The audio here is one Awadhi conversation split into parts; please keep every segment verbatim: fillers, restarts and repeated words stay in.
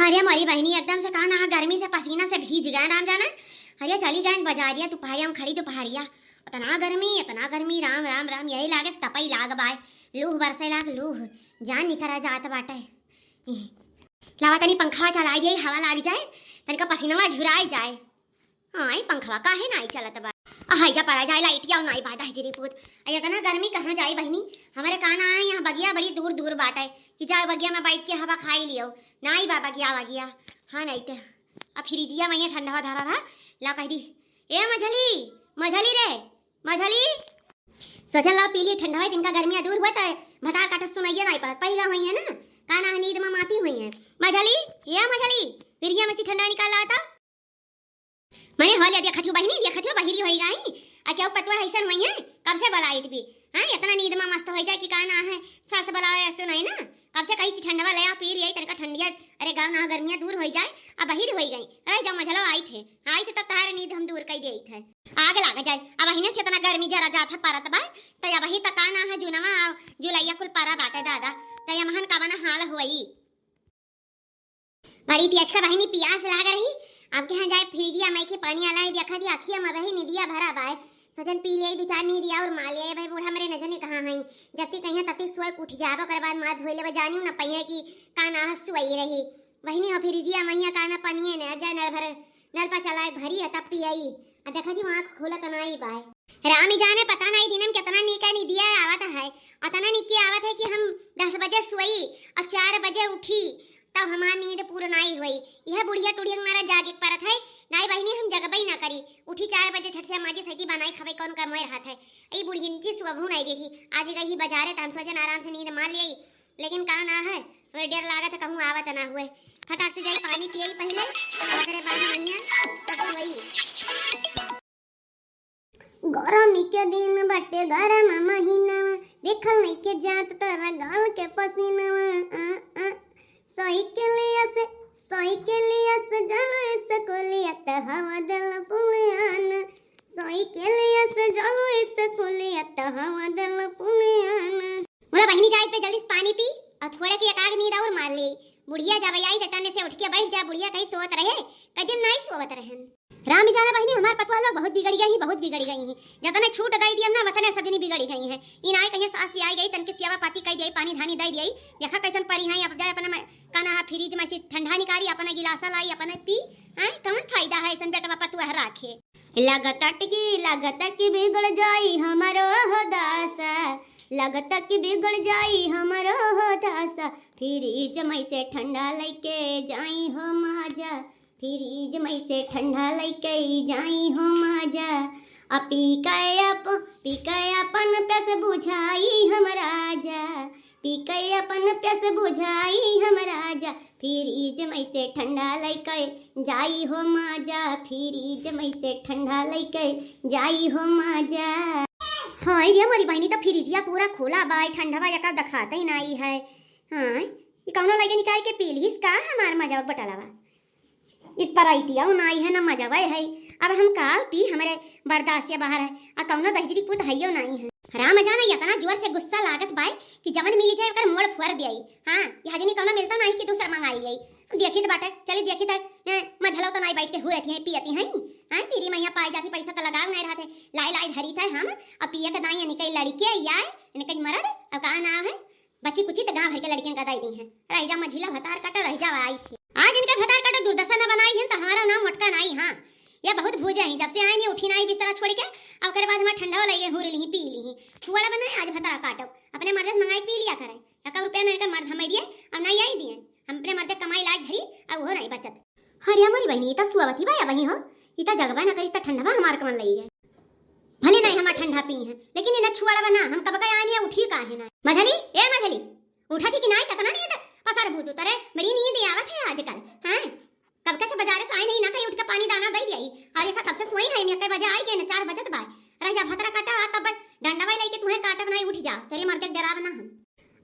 अरे मोरी बहिनी, एकदम से कहा ना, गर्मी से पसीना से भीज गए राम जाना। अरे चली गए बजारिया, दुपहरिया में खड़ी दुपहरिया, इतना गर्मी, इतना गर्मी, राम राम राम, यही लागे तपई लाग बाय, लूह बरसे लाग लूह, जान निकरा जात बाटे। लावा तनी पंखवा चलाई दे, हवा लाग जाए, तनिका पसीनवा झुराई जाए। हाँ, ई पंखवा काहे नाई चलत बा? आ, हाय जा परा जाए, लाइटिया नाई बा, दहिजरी पूत। आ, इतना गर्मी कहाँ जाई बहिनी? हमरे काना है, यहाँ बगिया बड़ी दूर दूर बाटे कि जाओ बगिया में बैठ के हवा खाई लियो। नाई बा बगिया वगिया। हाँ, नाई ते। अब फ्रिजिया में ये ठंडवा धरा था, ला कह दी, "ए मझली, मझली रे, मझली।" सोचन लाओ पी ली ठंडवा, इनका गर्मिया दूर हुआ तो भतार काटत सुनाइए नाई पड़त। पहिला हुई है ना, काना है नींद में माती हुई है। मझली, ए मझली, फ्रिजिया में से ठंडवा निकाल लाओ तो। मने हो लिया, देखत हो बहिनी, देखत हो बहिरी होई गई। आ केहू पतवा ऐसन होई है, कब से बलाइत भी। हाँ, इतना नींद में मस्त होई जाए कि का ना है, सास बलावे ऐसे नहीं ना। कब से कही कि ठंडवा ले आ, पी लिया, तनका ठंडिया। अरे गाँव ना हो, गर्मियाँ दूर होई जाए, अब बहिर होई गई। रह जाओ मझलो, आई थे, आई थे तब तहारे नींद हम दूर कर दे थे। आग लाग जाए, अब बहिने से इतना गर्मी जरा जात है परत बा, तो अब वही तक का ना है, जुनवा, जुलैया कुल परा बाटे दादा, तो ये महन का बना हाल होई। बड़ी तेज का बहिनी पियास लाग रही। अब के यहाँ जाए फ्रिजिया में के पानी आला है, देखा थी अखिया में वही निदिया भरा बाय। सोचन पी लिया दो चार नींद और मार लिया भाई, बूढ़ा मरे न जाने कहाँ है। जब तक कहीं तब तक सोए के उठ जाबो, ओकर बाद मार धोई लेबे, जानी न पहिए कि का ना सोई रही। बहिनी हो फ्रिजिया महिया का ना पनिए ने, अब जाए नल भर, नल पर चलाए भरी है तब पियाई। आ देखा थी वहाँ खोला तो नाई बाय। राम ही जाने पता नहीं दिन में कितना नीक निदिया आवत है। अतना नीक आवत है कि हम दस बजे सोई और चार बजे उठी, तब हमार नींद पूर्ण नाई होई। यह बुढ़िया टुढ़िया के मारा जागे के परत है। नाई बहिनी, हम जगबई ना करी। उठी चार बजे झट से माजी सैती बनाई खबई, कौन का मोर हाथ है। ई बुढ़िया नीचे सुबहू नाई देती। आज गई ही बाजारे, तो हम सोचन आराम से नींद मार लिया, लेकिन का ना है, थोड़ा डर लागत है कहूँ आवत ना हुए। फटाक से जाई पानी पियई पहले, ओकरे बाद बढ़िया तो वही। गरमी के दिन बाटे, गरम महीनावा, देखल नइखे जात तोरा गाल के पसीनावा। आ, आ। साइकिलिया से, साइकिलिया से जालू स्कूलिया त हवा देला पुलियान। साइकिलिया से जालू स्कूलिया त हवा देला पुलियान। बोला बहिनी, जाए पे जल्दी से पानी पी और थोड़ा की एक आग नींद और मार ले। बुढ़िया जब आई तो टन्ने से उठ के बैठ जा, बुढ़िया कहीं सोवत रहे, कदम नाई सोवत रहन। राम ही जाना बहिनी, हमार पतवा लोग बहुत बिगड़ गई हैं, बहुत बिगड़ गई हैं। जतने छूट दई दियम ना, वतने सब जनी बिगड़ गई हैं। ई नाई कहीं सास आई गई, तनके सियावा पाती कई दियाई, पानी धानी दई दियाई। देखा कैसन परी हैं, अब जाए अपना म-, का ना है, फ्रिज में से ठंडा निकारी, अपना गिलासा लाई, अपना पी। हैं, कौन फायदा है ऐसन बेटवा पतवा राखे? लगता कि, लगता कि बिगड़ जाई हमरो हो दासा, लगता कि बिगड़ जाई हमरो हो दासा, फ्रिज में से ठंडा लेके जाई हो माजा, फ्रिज में से ठंडा लइके जाई हो माजा। आ पी के अप-, पी के अपन प्यास बुझाई हम राजा, पी के अपन प्यास बुझाई हम राजा। फ्रिज में से ठंडा लइके जाई हो माजा, फ्रिज में से ठंडा लइके जाई हो माजा। हाँ रे मोरी बहिनी, तो फ्रिजिया पूरा खुला बा, ठंडवा एका देखाते ही नाई है। हाँ, ये कौनो लगे निकाल के पी लीस का हमार मजा बटलवा? स्प्राइटिया नाई है, ना मजवा है। अब हम का पी, हमरे बर्दाश्त से बाहर है। आ कौनो दहिजरी पूत हइयो नाई है। राम जाना, इतना जोर से गुस्सा लागत बाय कि जवन मिली जाए ओकर मोड़ फोड़ दियाई। हाँ, यह जनी कौनो मिलता नाई कि दूसर मंगाई आई। देखी तो बाटे, चली देखी तो, ए, मझलो तो नाई बैठ के हुरती हैं, पियती हैं। हाँ, पीरी मैया पाई जाती, पैसा तो लगाव नाई रहते, लाई लाई धरी थे हम, अब पिए के दाई इनके लड़के आए, इनके मरद, अब का नाम है, बची कुची तो गाँव भर के लड़कियन का दई दी हैं। रह जा मझिला भतार काटा, रह जा आई थी। आज इनका भतार काटा दुर्दशा न बनाई हैं तो हमारा नाम मोटका नाई। हाँ, ये बहुत भूजे हैं, जब से आए नहीं उठी नाई बिस्तरा छोड़ के। अब ओकरे बाद हमारा ठंडा लगे, हुर ली, पी ली। छुआड़ा बनाए आज भतार काटो, अपने मर्दे से मंगाई पी लिया करे। एक रुपया ना इनका मर्द हमें दिए, अब नाई आई दिए। हम अपने मर्दे कमाई लायक धरी, अब वो नाई बचत। हरिया मोरी बहिनी, इता सुअवती बा या वही हो, इता जगबा ना करी, इता ठंडवा हमार कमन लई है। भले नहीं हमार ठंडा पी है, लेकिन इन्हें छुआड़ा बना, हम कब का आनी है, उठी का है ना। मझली, ए मझली, उठा थी कि नाई, कतना नींद पसर भूत उतरे, बड़ी नींद आवत है आजकल। हाँ, कब के से बाजारे से आई नहीं ना, कहीं उठ के पानी दाना दे दिया। और एक कब से सोई है, मैं कई बजे आई गए ना, चार बजत बाय। रह जा भतरा काटा, आ तब डंडा वाई लेके तुम्हें काटब नहीं, उठ जा, तेरे मर्दे के डराब ना हम।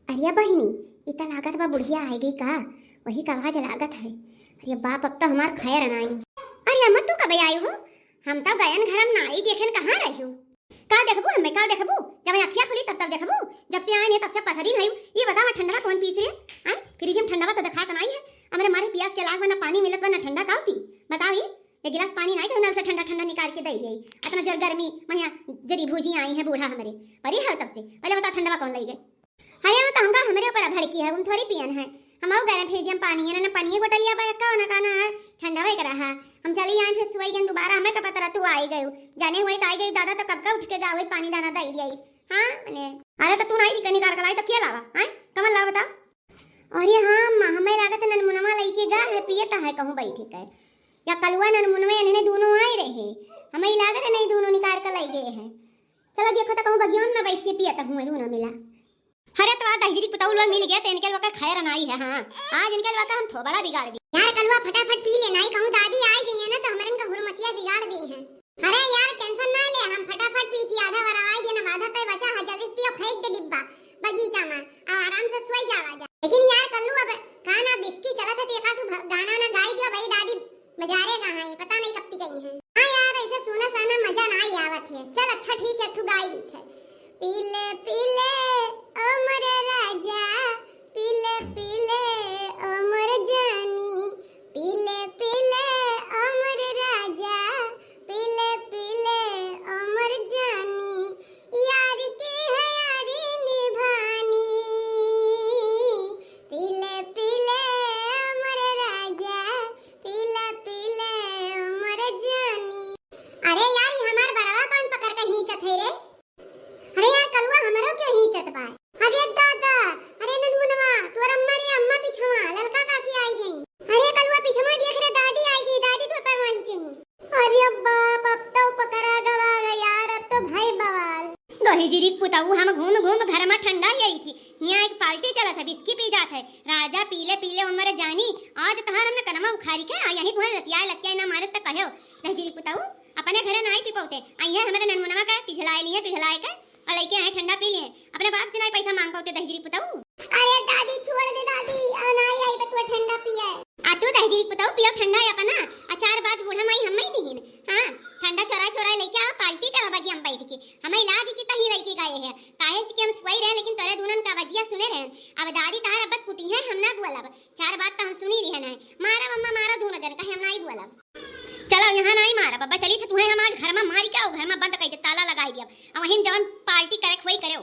अरे बहिनी, ई त लागत बा बुढ़िया आइ गई का? वही का आवाज लागत है। अरे बाप, अब तो हमार खैर नाई। अरे अम्मा, तू कब आई हो? हम तो गयन घर में नाई देखेन, कहाँ रही हो? का देखबू हमें, का देखबू? जब अखिया खुली तब तब देखबू। जब से आए ने तब से पसरी नहीं। ये बता, मैं ठंडवा कौन पीस रही है? आए, फ्रिज में ठंडवा तो दिखात नाई है। हमरे मारे पियास के लाग बा, ना पानी मिलत बा, ना ठंडा, काउ पी? बताओ, ई एक गिलास पानी नाई कहूँ नल से ठंडा ठंडा निकाल के दे दिए। इतना जोर गर्मी, महिया जरी भूजी आई है बूढ़ा हमरे। परी है तब से। पहले बताओ, ठंडवा कौन लई गए? अरे, वो तो हमका हमरे ऊपर भड़की है, हम थोड़ी पियन है। हम आऊ गरम फ्रिज में पानी है ना, ना पानी बोतलिया बा, का ना, का ना है, ठंडवा एक रहा। हम चली आए, फिर सोई गन दोबारा, हमें का पता रहा तू आई गयू। जाने हुए तो आई गई दादा, तो कब का उठ के गावे पानी दाना दे दिया। हाँ, मने। अरे, तो तू नाई निकाल के लाई, तो क्या लावा? हाँ, कमल लावा, बताओ। अरे हाँ अम्मा, हमें लागत है ननमुनवा लइके गा है, पियत है कहूँ बैठ के। या कलुआ ननमुनवा इन्हने दोनों आए रहे। हमें लागत है नहीं दोनों निकाल के लई गए हैं। चलो देखो तो कहूँ बगियोन में बैठ के पियत हूँ दोनों मिला। अरे तो आज दहिजरी पुतऊ लोग मिल गए तो इनके लोग का खैर नाई है। हाँ, आज इनके लोग का हम थोबड़ा बिगाड़ दी। यार कलुआ फटाफट पी ले, नाई कहूँ दादी आई गई है ना तो हमारे इनका हुरमतिया बिगाड़ दी है। अरे यार, tension ना ले, हम फटाफट पी थी, आधा वारा आई देना, आधा तय बचा है, जल्दी से पियो, फेंक दे डिब्बा बगीचा में, और आराम से सोई जावा जा। लेकिन यार कल्लू, अब का ना बिस्की चलत है, तो एका तू भ-, गाना ना गाई दियो भाई, दादी बजारे कहाँ है, पता नहीं कब तक गई है। हाँ यार, ऐसे सुना साना मजा ना ही आवत है। चल अच्छा ठीक है, तू गाई दी थे। पीले पीले ओ मोरे राजा, पीले पीले ओ मोर जानी, पीले पीले ओ मोर राजा, पीले पीले ओ मोर जानी, यार की है यारी निभानी, पीले पीले ओ मोर राजा, पीले पीले ओ मोर जानी। अरे यार, ये हमार बरवा कौन पकड़ के खींचत है रे? अरे यार कलुआ, हमरो क्यों खींचत बा? अरे दादा, अरे ननमुनवा, तोर अम्मा रे अम्मा पिछवा, ललका काकी आई गई। अरे कलुआ पिछवा देख रे, दादी आई गई, दादी तो परवाही चाहिए। अरे बाप, अब तो पकड़ा गवा गया यार, अब तो भाई बवाल। दहिजरी पुतऊ, हम घूम घूम घर में ठंडा ही आई थी, यहाँ एक पार्टी चलत है, बिस्की पी जात है, राजा पीले पीले उमर जानी, आज तहार हमने कनमा उखारी के, आ यही तुम्हें लतियाए लतियाए ना मारे तक कहो, दहिजरी पुतऊ। अपने घरे नाई पी पौते, आई है हमारे ननमुनवा का पिघलाए लिए, पिघलाए के, और लइके आए ठंडा पी लिए। अपने बाप से नाई पैसा मांग पौते दहिजरी पुतऊ। अरे दादी छोड़ दे दादी, आ नाई आई बतुआ ठंडा पिए। आ तू दहिजरी पुतऊ पियो ठंडा है अपना, आ चार बात बूढ़ा माई हम ही दीन। हाँ, ठंडा चोरा चोरा लेके आओ, पार्टी करो बगी हम बैठ के। हमें लाग की तही लइके गए हैं, काहे से कि हम सोई रहे लेकिन तोरे दूनन का बजिया सुने रहे। अब दादी तहार अब कुटी है, हम ना बोलब। चार बात तो हम सुनी लिहन है। मारा अम्मा, मारा दूनो जन, कहे हम नाई बोलब। चलो यहाँ नाई मारा बब्बा, चली थे तुम्हें हम आज घर में मारी के, घर में बंद कर दे, ताला लगाई दिया। अब वहीं जवन पार्टी करे वही करो।